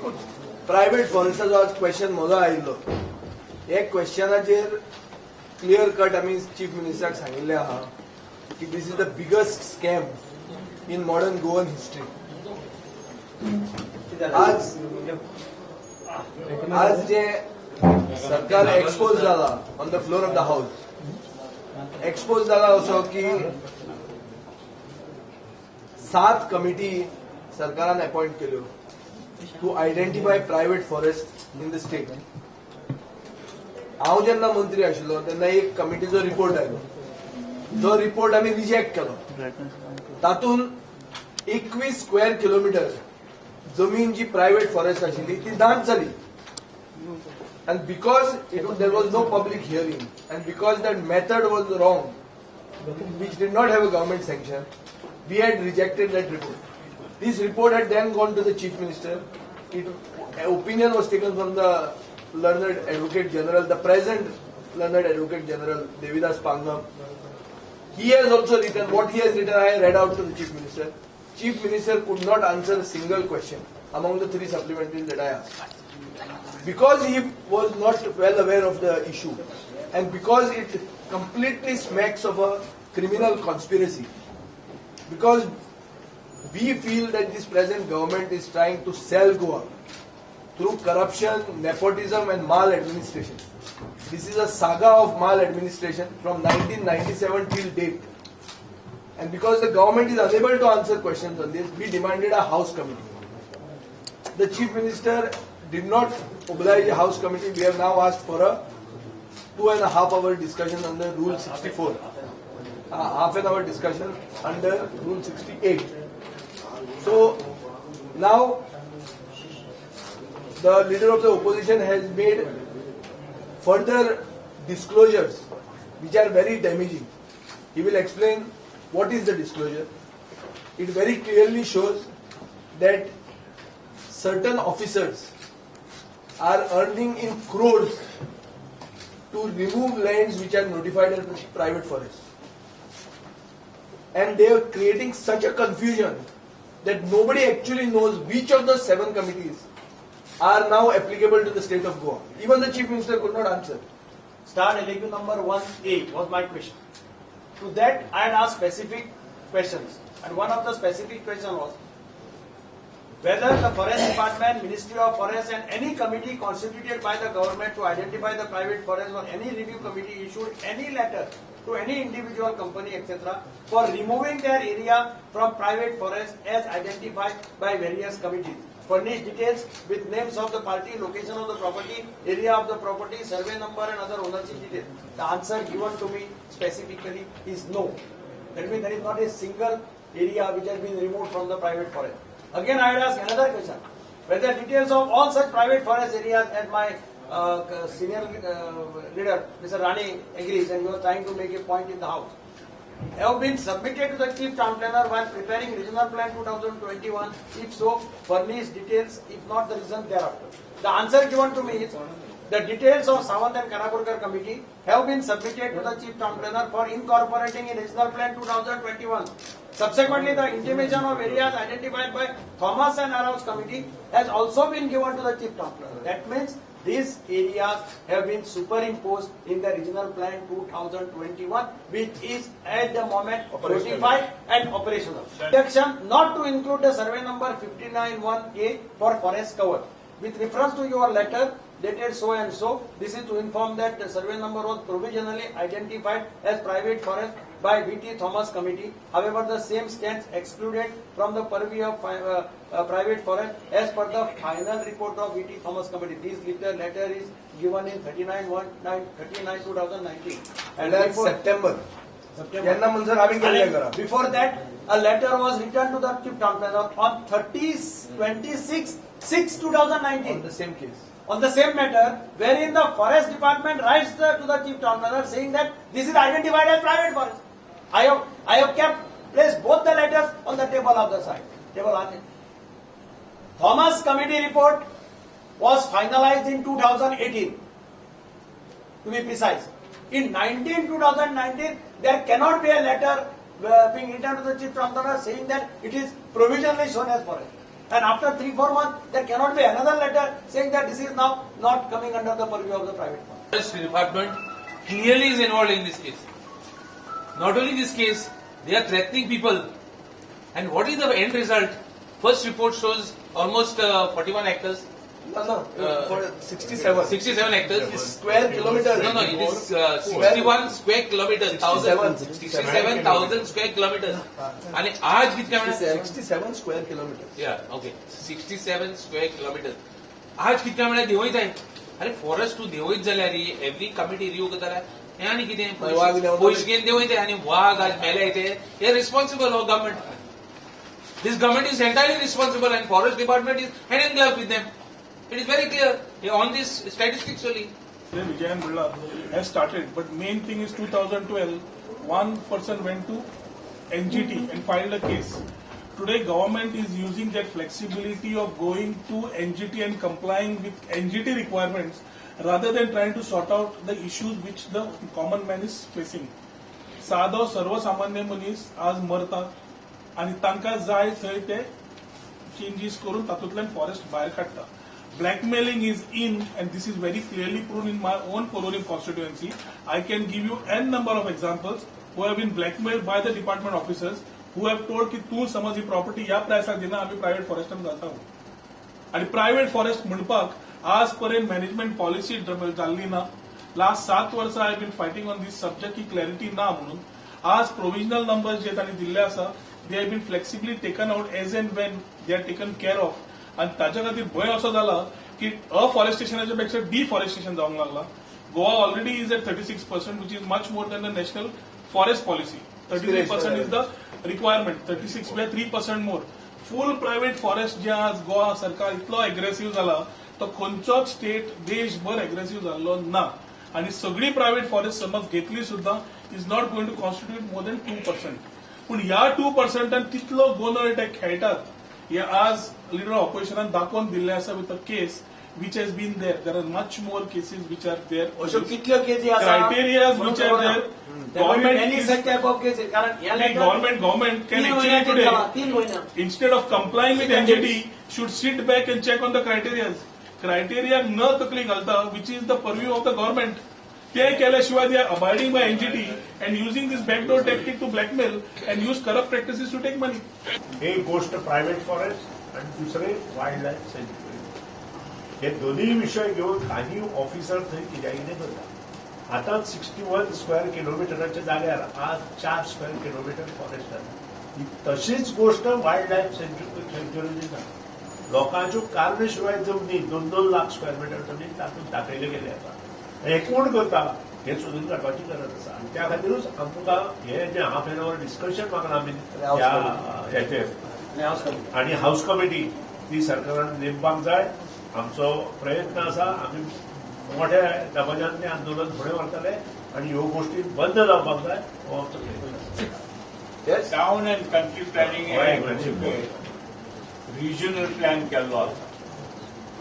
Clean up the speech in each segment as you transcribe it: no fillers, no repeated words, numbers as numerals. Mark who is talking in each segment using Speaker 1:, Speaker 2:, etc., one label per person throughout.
Speaker 1: एकूच प्रायव्हेट फॉरेस्टाचो आज क्वेश्चन म्हजो आयिल्लो. हे क्वेश्चनाचेर क्लियर कट आमी चीफ मिनिस्टराक सांगिल्लें आहा की this is the biggest scam in modern Goan history. आज जे सरकार एक्सपोज जाला on the floor of the house, expose जाला असो की सात कमिटी सरकारान अपॉइंट केल्यो to identify private forest in the state. हांव जेन्ना मंत्री आशिल्लो तेन्ना एक कमिटीचो रिपोर्ट आयलो. जो रिपोर्ट आमी रिजेक्ट केलो. तातूंत 21 स्क्वेअर किलोमिटर जमीन जी प्रायव्हेट फॉरेस्ट आशिल्ली ती दान जाली and because it there was no public hearing and because that method was wrong, which did not have a government sanction, we had rejected that report. This report had then gone to the Chief Minister. Opinion was taken from the learned Advocate General, the present learned Advocate General, Devidas Pangam. He has also written, what he has written, I read out to the Chief Minister. Chief Minister could not answer a single question among the three supplementaries that I asked. Because he was not well aware of the issue and because it completely smacks of a criminal conspiracy, because we feel that this present government is trying to sell Goa through corruption, nepotism and maladministration. This is a saga of maladministration from 1997 till date. And because the government is unable to answer questions on this, we demanded a house committee. The Chief Minister did not oblige a house committee. We have now asked for a 2.5 hour discussion under Rule 64. Half an hour discussion under Rule 68. So now the leader of the opposition has made further disclosures which are very damaging. He will explain what is the disclosure. It very clearly shows that certain officers are earning in crores to remove lands which are notified as private forests. And they are creating such a confusion that nobody actually knows which of the seven committees are now applicable to the state of Goa. Even the Chief Minister could not answer.
Speaker 2: Starred LAQ number 1A was my question. To that, I had asked specific questions. And one of the specific questions was whether the Forest Department, Ministry of Forest and any committee constituted by the government to identify the private forest or any review committee issued any letter to any individual company, etc. for removing their area from private forest as identified by various committees. Furnish details with names of the party, location of the property, area of the property, survey number and other ownership details. The answer given to me specifically is no. That means there is not a single area which has been removed from the private forest. Again, I had asked another question: whether details of all such private forest areas, as my senior leader, Mr. Rane, agrees, and he was trying to make a point in the house, have been submitted to the Chief Town Planner while preparing Regional Plan 2021. If so, furnish details, if not, the reason thereafter. The answer given to me is the details of Sawant and Karapurkar Committee have been submitted to the Chief Town Planner for incorporating in Regional Plan 2021. Subsequently, the intimation of areas identified by Thomas and Arauz Committee has also been given to the Chief Town Planner. That means these areas have been superimposed in the Regional Plan 2021, which is at the moment
Speaker 1: Operational.
Speaker 2: Notified and operational. Section not to include the survey number 591A for forest cover. With reference to your letter dated so and so, this is to inform that the survey number was provisionally identified as private forest by VT Thomas Committee. However, the same stands excluded from the purview of private forest as per the final report of VT Thomas Committee. This letter is given in 39 1 9 39 2019.
Speaker 1: And that's September.
Speaker 2: September.
Speaker 1: यांना म्हणसर आमी केल्लें करा.
Speaker 2: And before that, a letter was written to the Chief Town Planner on 30 26 6 2019
Speaker 1: On the same case.
Speaker 2: On the same matter, wherein the Forest Department writes to the Chief Town Planner saying that this is identified as private forest. I have kept placed both the letters on the table of the side. Table on it. Thomas Committee report was finalized in 2018, to be precise. In 2019, there cannot be a letter being written to the Chief Town Planner saying that it is provisionally shown as forest. And after 3-4 months, there cannot be another letter saying that this is now not coming under the purview of the private forest.
Speaker 3: Forest Department clearly is involved in this case. Not only this case, they are threatening people. And what is the end result? First report shows almost 41 hectares,
Speaker 1: No, no, for 67.
Speaker 3: 67 hectares.
Speaker 1: Square kilometers.
Speaker 3: No, no, it is 61 square kilometers.
Speaker 1: 67,
Speaker 3: 67,000 square kilometers. आणि आज कितके म्हळ्यार?
Speaker 1: 67 square kilometers.
Speaker 3: Yeah, okay, 67 square kilometers. आज कितक्या म्हळ्यार देंवयताय. अरे, forest तूं देंवयत जाल्यार एवरी कमिटी रिव्यू करता जाल्यार हें आनी कितें?
Speaker 1: वाग देंवता.
Speaker 3: पयशे घेवन देंवयताय आनी वाग आज मेले ते हे रिस्पॉन्सिबल हो government. This government is entirely responsible and forest department is hand in glove with them. It is very clear on this statistics only.
Speaker 4: Vijayan Birla has started, but main thing is 2012, one person went to NGT and filed a case. Today, government is using that flexibility of going to NGT and complying with NGT requirements rather than trying to sort out the issues which the common man is facing. सादो सर्वसामान्य मनीस आज मरता आणि तांकां जाय थंय ते चेंजीस करून तातूंतल्यान फॉरेस्ट भायर काडटा. Blackmailing is in, and this is very clearly proven in my own Porvorim constituency. I can give you n number of examples who have been blackmailed by the department officers who have told की तूं समज ही property ह्या प्रायसाक दिना, आमी private फॉरेस्टान घालता. आणि private forest म्हणपाक आज पर्यंत मॅनेजमेंट पॉलिसी जाल्ली ना. लास्ट 7 वर्सां I been fighting on this subject की क्लॅरिटी ना म्हणून. आज प्रोविजनल नंबर्स जे तांणी दिल्ले आसा, they have been flexibly taken out as and when they are taken care of. आणि ताच्या खातीर भंय असो जाला की अफॉरेस्टेशनाच्या पेक्षा डिफॉरेस्टेशन जावंक लागला. Goa already is at 36%, which is much more than the national forest policy. 33% is the requirement. 36 म्हळ्यार 3% more. Full private forest जे आज गोवा सरकार इतलो एग्रेसिव्ह जाला, तो खंयचोच स्टेट देशभर एग्रेसिव्ह जाल्लो ना. आणि सगळी प्रायव्हेट फॉरेस्ट समज घेतली सुद्दां is not going to constitute more than 2%. पूण ह्या 2%न कितलो गोंदळ ते खेळटात हे आज लिडर ऑपोजिशनान दाखोवन दिल्लें आसा with a case which has been there. There are much more cases which are there.
Speaker 2: अश्यो कितल्यो केसी आसा?
Speaker 4: Criteria which are there, government
Speaker 2: many such type of cases, कारण ह्या letter
Speaker 4: government can
Speaker 2: तीन
Speaker 4: actually
Speaker 2: म्हयन्याचेर
Speaker 4: today,
Speaker 2: जाला, 3 म्हयन्या.
Speaker 4: Instead of complying with NGT, should sit back and check on the criteria. Criteria न तकली घालता, which is the purview of the government, ते केल्याशिवाय they are abiding by NGT and using this backdoor tactic to blackmail and use corrupt practices to take money.
Speaker 5: एक गोष्ट private forest आणि दुसरे wild life सँच्युरी, हे दोन्ही विशय घेवन काही ऑफिसर थंय कित्याक कितें करता. आतां 61 स्क्वेअर किलोमिटराच्या जाग्यार आज 4 स्क्वेअर किलोमिटर फॉरेस्ट जाता. ही तशीच गोष्ट वायल्ड लायफ सँच्युरी जाता. लोकांच्यो कारणे शिवाय जमनी, 2-2 लाख स्क्वेअर मिटर जमीन तातूंत दाखयले गेले आसा. हे कोण करता हें सोदून काडपाची गरज आसा आनी त्या खातीरूच आमकां हे जे हाफ एन our discussion मागलां आमी ह्या हेचेर. आणि हाऊस कमिटी ती सरकारान नेमपाक जाय. आमचो प्रयत्न आसा, आमी मोठ्या दबाज्यान तें आंदोलन फुडें व्हरतले आनी ह्यो गोश्टी बंद जावपाक जाय हो आमचो प्रयत्न आसा.
Speaker 1: Yes.
Speaker 6: Town and Country Planning
Speaker 5: हय.
Speaker 6: रिजनल प्लॅन केल्लो आसा,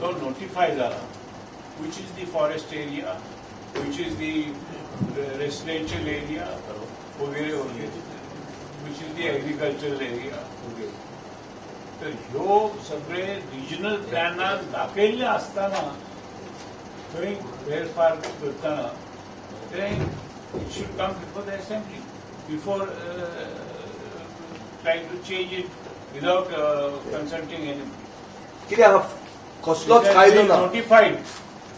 Speaker 6: तो नोटिफाय जाला, which is the forest area, which is the residential area वगैरे वगैरे, which is the agricultural area वगैरे. तर ह्यो सगळे रिजनल प्लॅनान दाखयल्ले आसतना थंय फेरफार करतना ते it should come before the assembly before trying to change it without consulting anybody.
Speaker 1: कितें आहा, कसलोच कायदो ना.
Speaker 6: Notified.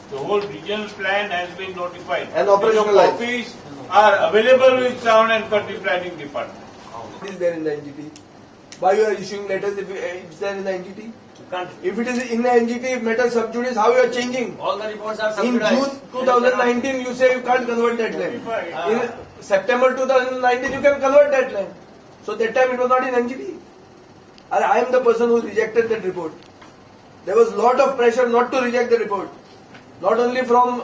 Speaker 6: The whole regional plan has been notified.
Speaker 1: And operationalized.
Speaker 6: Copies are available with Town and Country Planning Department.
Speaker 1: It is there in the NGT. Why you are issuing letters if it's there in the NGT?
Speaker 2: Can't.
Speaker 1: If it is in the NGT, matter sub judice, how you are changing?
Speaker 2: All the reports are
Speaker 1: In
Speaker 2: sub judice.
Speaker 1: June 2019, you say you can't convert that land.
Speaker 6: Notified.
Speaker 1: In September 2019, you can convert that land. So that time it was not in NGT. And I am the person who rejected that report. There was lot of pressure not to reject the report. Not only from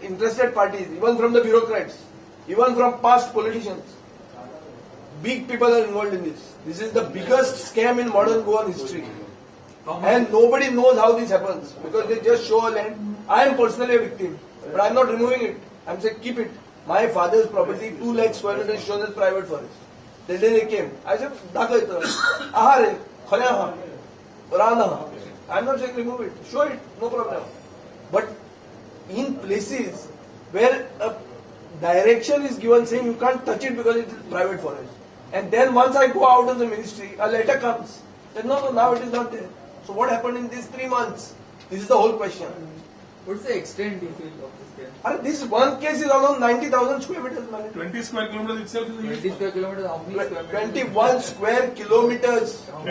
Speaker 1: interested parties, even from the bureaucrats, even from past politicians. Big people are involved in this. This is the biggest scam in modern Goan history. And nobody knows how this happens because they just show a land. I am personally a victim, but I am not removing it. I am saying keep it. My father's property, 2 lakh square meters, shown as private forest. The day they came, I said, दाखय तर. आहा रे, खरें आहा. रान आहा. I am not saying remove it, show it, no problem. But in places where a direction is given saying you can't touch it because it is private forest. And then once I go out of the ministry, a letter comes that no, no, now it is not there. So what happened in these 3 months? This is the whole question.
Speaker 7: What's the extent you feel of this case?
Speaker 1: Arre, this one case is alone 90,000 square meters. Man.
Speaker 4: 20 square kilometers itself is a huge
Speaker 7: 20 square kilometers, how many square meters?
Speaker 1: 21 square kilometers.